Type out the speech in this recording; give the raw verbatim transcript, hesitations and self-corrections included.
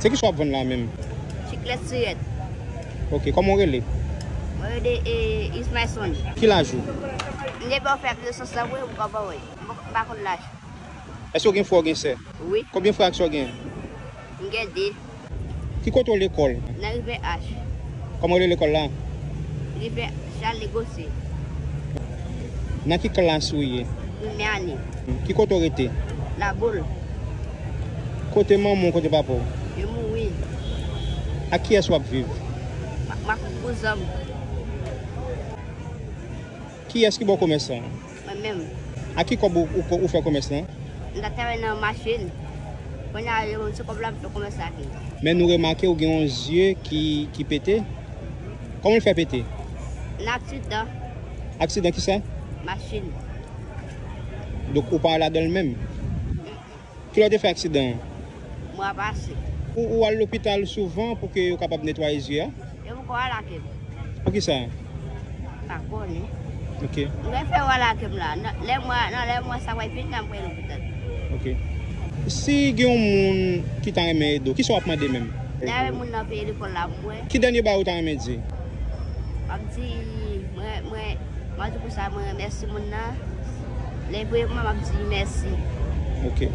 Se kisa w ap vann la menm? Chiklèt sirèt. Ok, kòman w rele? Mwen rele e, Ismaelson. Ki laj ou? M depi w fè aplikasyon sa vre, m ka ba wè. M pa konn laj. Èske w gen frè, w gen sè? Wi, Konbyen frè ak sè w gen? m gen de. Ki kote w lekòl? Nan Rivyè H. Kòman w rele lekòl la? Rivyè Charles Negosye. Nan ki klas ou ye? Premyè ane. Ki kote w rete? Laboul. Kote manman w, kote papa w? Yo mouri. Ak kiyès w ap viv? M ak kouzan m. Kiyès ki ba w komès sa? Mwen menm. Ak ki kòb ou, ou, ou fè komès lan? M ta travay nan machin. Kounye a, yo se kòb la m fè komès la vin. Men nou remake ou gen yon zye ki, ki pete. Kòman l fè pete? Nan aksidan. Aksidan kisa? Machin. Donk ou pa ladan l menm? Kilè w te fè aksidan an? Mwa pase. Ou, ou al lopital souvan pou ke yo kapab netwaye zye a? Yo poko alake m. Poukisa? Pa konnen. Ok. Mwen fè w alake m la. Nan lè mwen, nan lè mwen sa wè vin nan mwen lopital. Ok. Si gen yon moun ki ta renmen ede w, kisa w ap mande menm? Lè moun nan peye lekòl la mwen. Ki dènye bagay ou ta renmen di? M ap di, mwen, mwen, m ap di konsa, mwen remèsye moun nan. Lè vrèman m ap di mèsi. Ok.